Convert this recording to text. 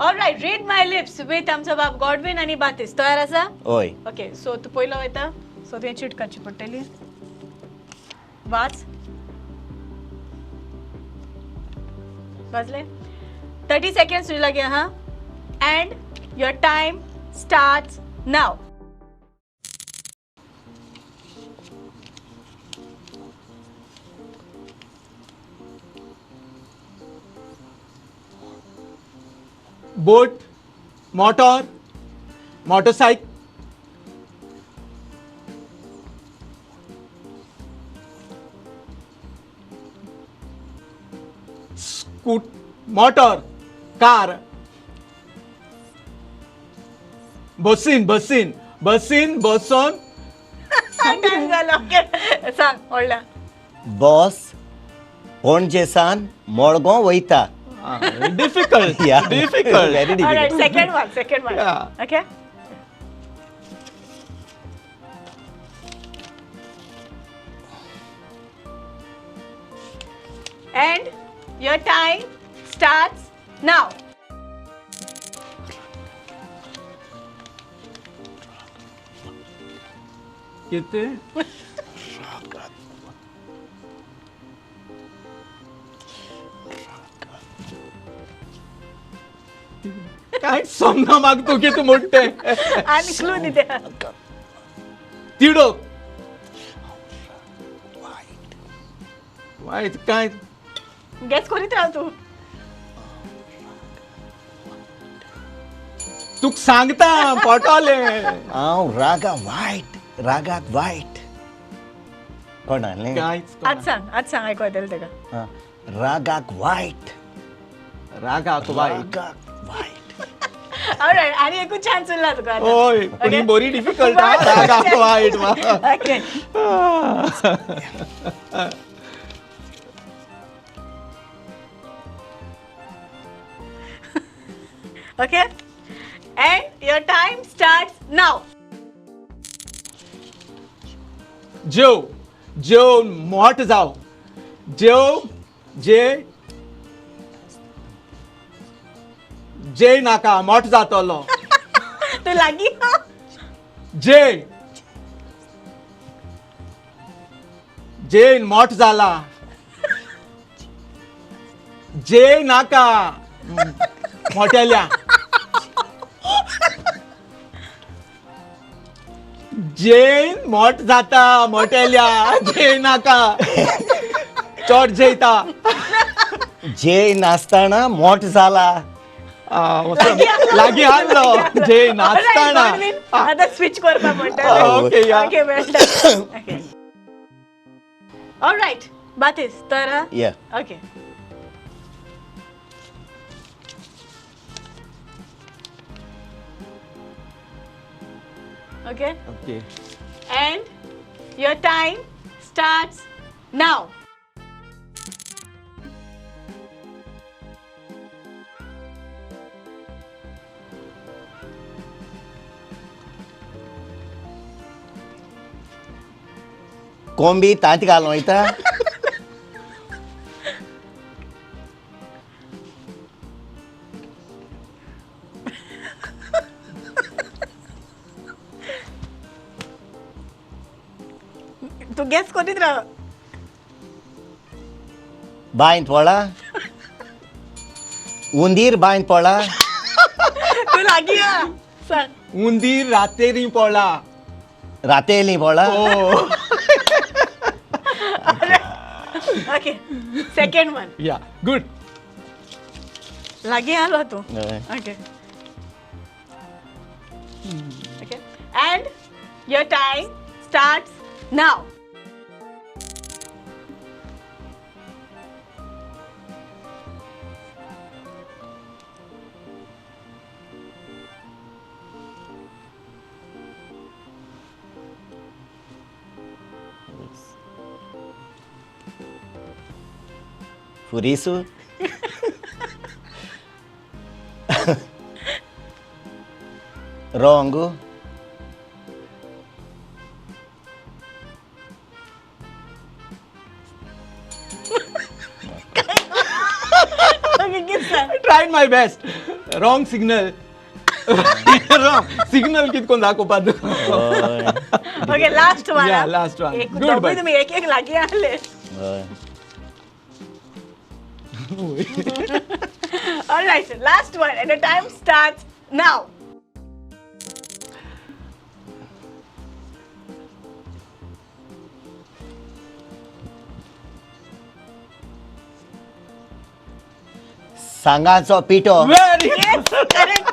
Alright, read my lips with आमचो बाब Godwin आनी बातीस. तयार आसा? हय. ओके, सो तूं पयलो वयता, सो तुवें चीट काडची पडटली. वाच. वाचले? 30 सेकंड्स तुजे लागीं आहा and your time starts now. Boat, motor, motorcycle, motor, car, बसीन बसीन बसीन बसोन. टायम जालो. ओके, सांग व्हडल्या. बस पणजेसान मडगांव वयता. Difficult. Yeah. Difficult. Very difficult. Alright, second one, second one. Yeah. Okay. And your time starts now. कितें? काय समजना म्हाका तूं कितें म्हणटा तें. आनी क्लू दिता. तिडक वायट काय? गेस करीत राव तूं. तुका सांगता पटोलें. हांव रागा वायट, रागाक वायट कोणालें? कांयच. आत सांग, आत सांग, आयको येतलें तेका. आं, रागाक वायट. रागाक वायट. रागाक वायट. ऑलराइट, आनी एकूच चान्स उरला तुका आतां. हय, पूण ही बरी डिफिकल्ट आं, रागाक वायट. Okay. Okay. And your time starts now. जेव जेवन मोठ जाव, जेव जे जे नाका, मोठ जातलो. तूं लागीं. जे जेन मोठ जाला, जे नाका मोठेल्या, जेन मोठ जाता मोठेल्या, जे नाका, चड जेयता. जे नासतना मोठ जाला. लागीं आहलो, जे नाचतना. आतां स्विच करपा पडटा. Okay, yeah. Okay, well done. Okay. Alright, बातीस, तर हा? या. Okay. Okay. Okay. And your time starts now. कोंबी तांती घालून वयता. तूं गेस करीत राव. बांयत पडला उंदीर, बांयत पडला. तूं लागीं आ. सांग. उंदीर रातेरी पडला. रातेली पडला. ओ. Okay, second one. या, गुड. लागीं आलो तूं. हय. Okay. Okay. And your time starts now. फुरीसू. Wrong. Okay, give sir. Tried my best. Wrong signal. Wrong signal कितकोन दाखोवपा तुका. हय. Okay, last one. Yeah, last one. एक Good, दोगूय but- तुमी एक एक लागीं आसले. हय. All right, last one, and the time starts now. सांगाचो पिठो. Very Yes, correct.